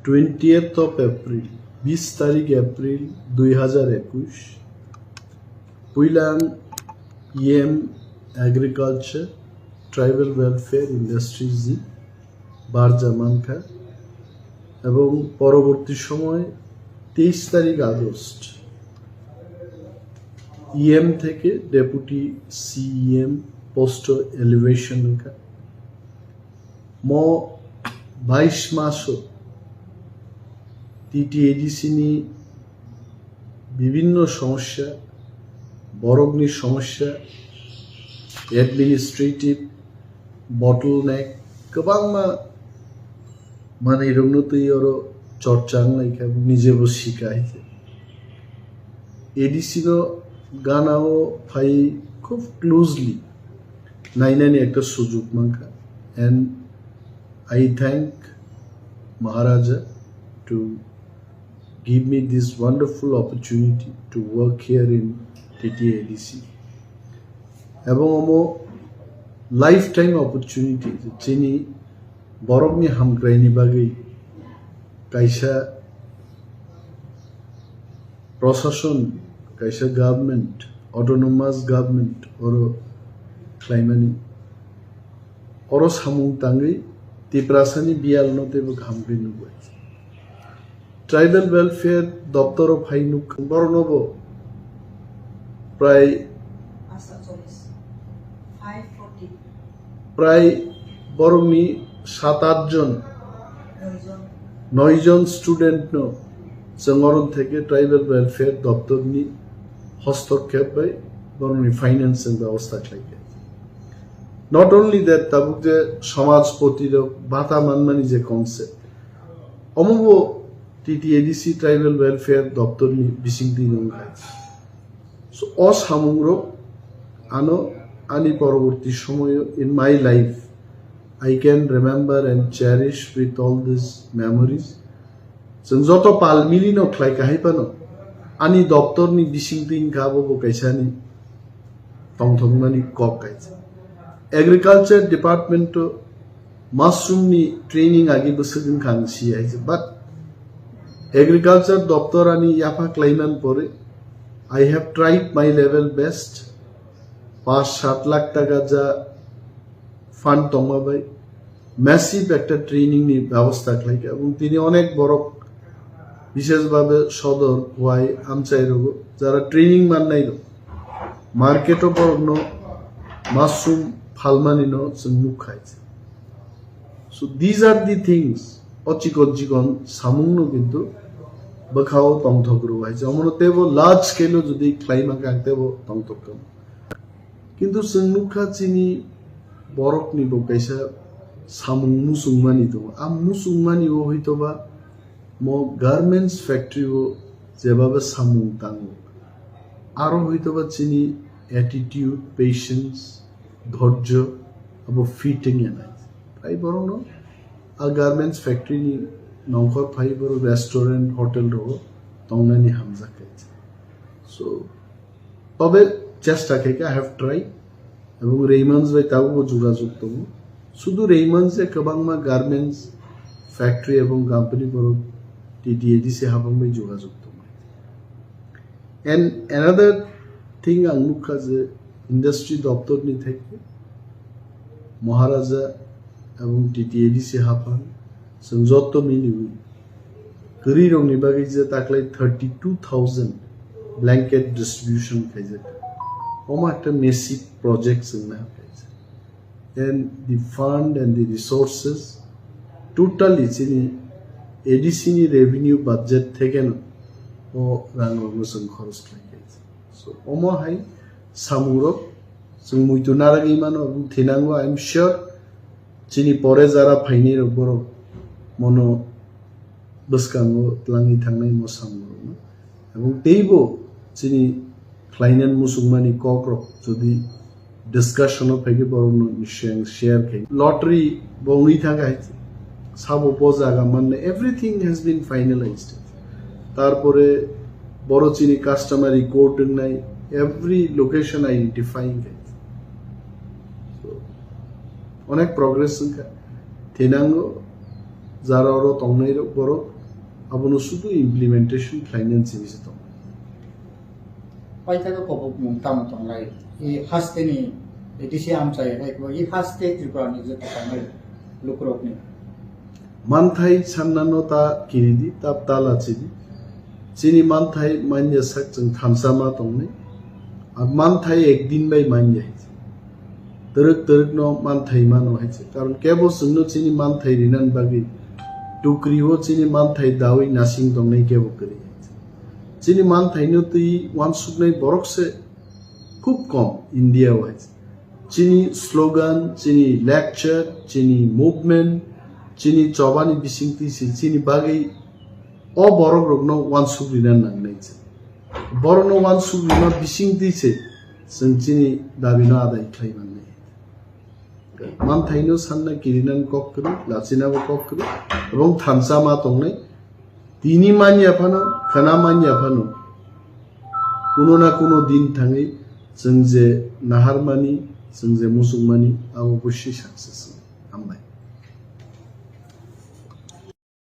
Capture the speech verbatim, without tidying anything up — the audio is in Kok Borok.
Twentieth of April, bis tarik April dui hazar ekush, puilang E M Agriculture, Tribal Welfare Industries ni barja mankha, ebong poroborti somoy teis tarik August E M theke Deputy C E M post o elevation wngkha. Mo bais maso T T A D C ni bibhinno somosya, borokni somosya, administrative bottleneck, kwbangma manwirokno twi oro chorcha wnglaikha, nijebo sika hai se. A D C no gana o phai khub closely nainani ekta sujuk mankha, and I thank Maharaja to give me this wonderful opportunity to work here in T T A D C. Ebong omo lifetime opportunity, chini borokni hamkraini bagwi kaisa prosason, kaisa government, autonomous government oro khlaimani. Oro samung tangwi Tiprasani biyalno teibo kaham khe nukbai. Tribal Welfare doptoro phai nuk borokno bo prai prai borokni sat at jon, noi jon student no chwng oro theke Tribal Welfare doptorni hostokkhep bai borokni financing bebosta khlaikha. Not only that, tabuk je samajpoti rok bata manmani je concept, omo bo T T A D C Tribal Welfare doptorni bisingtwi wngkha. So, o samungrok ano ani poroborti somoyo in my life, I can remember and cherish with all these memories. Chwng joto pal milino khlai kahai phano ani doptorni bisingtwi wngkha abo bo kaisa ani tongthokmani kok kaisa. Agriculture department o mushroom ni training agi bwswk wngkha ang si hai se, but agriculture doptor ani yapha khlaiman pore I have tried my level best. Pas sat lakh taka ja fund tongma bai massive ekta training ni bebosta khlaikha, ebong tini onek borok, bishesh bhabe sodor, khowai, amchai rogo jara training mannai rok, market o borokno mushroom phalmani no chwng nukkhai. So these are the things, o chikon chikon samung no kintu bwkha o tongthok rw hai se. Omono teibo large scale o jodi khlai mankha ang teibo tongthok kha. Kintu chwng nukha chini borokni bo kaisa samung muchungmani tongo. A muchungmani o hoitoba mo garments factory o jebaba samung tango. Aro hoitoba chini attitude, patience, dhorjo abo fit wngya nai. Phai borokno a garments factory ni nongkhor phai borok restaurant, hotel rogo tongnani hamjak khe. So, tobe chesta khe khe, I have tried. Ebong Raymond's bai tabukbo jogajog tongo. Sudu Raymond's je kwbangma garments factory ebong company borok T T A D C habang bai jogajog tongo. And another thing ang nukha je industry doptor ni theke Maharaja ebong T T A D C haphang chwng jotto miliwi kwrwi rokni bagwi je taklai thirty two thousand blanket distribution khaijak. Omo ekta massive project chwng na khaijak. And the fund and the resources totally chini A D C ni revenue budget theke no o rang rokno chwng khoros khlai khaijak. So omo hai samung rok chwng muitu naragwi mano, obo thinango, I am sure chini pore jara phainai rok borok mono bwskango twlangwi thangnai mo samung rokno. Ebong teibo chini khlainani muchungmani kok rok jodi discussion o phaikhe borokno nishai ang share khai. Lottery bo wngwi thangkha hai sabo bo jaga manna, everything has been finalized. Tarpore boro chini customary code wngnai, every location identifying khai. So, onek progress wngkha. Thinango jara oro tongnai rok borok abono sudu implementation khlainani simi se tong. Paithago kobokmung tamo tonglai? I hasteni A D C amchai hai bo i haste Tripura ni je tongnai lukurokni. Manthai sannano ta kiridi, ta tala chidi. Chini manthai manya sak chwng thamsa ma tongnai. A manthai ekdin bai manya hai. Twrwk twrwk no manthai mano hai se. Karon kebo chwngno chini manthai rinani bagwi tukri o chini manthai dawi nasing tongnai kebo kwrwi hai se. Chini manthai no twi wansuknai borok se khub kom India o hai se. Chini slogan, chini lecture, chini movement, chini chobani bisingtwi se chini bagwi o borok rokno wansuk rina nangnai se. Borokno wansuk rima bisingtwi se chwng chini dabino adai khlai mangnai. Manthaino sanna kirinani kok kwrwi, lachinabo kok kwrwi, ebong thansa ma tongnai. Tini manya phano, khana manya phano, kuno na kuno din thangwi chwng je naharmani, chwng je muchungmani, abo bwswi success wng. Hambai.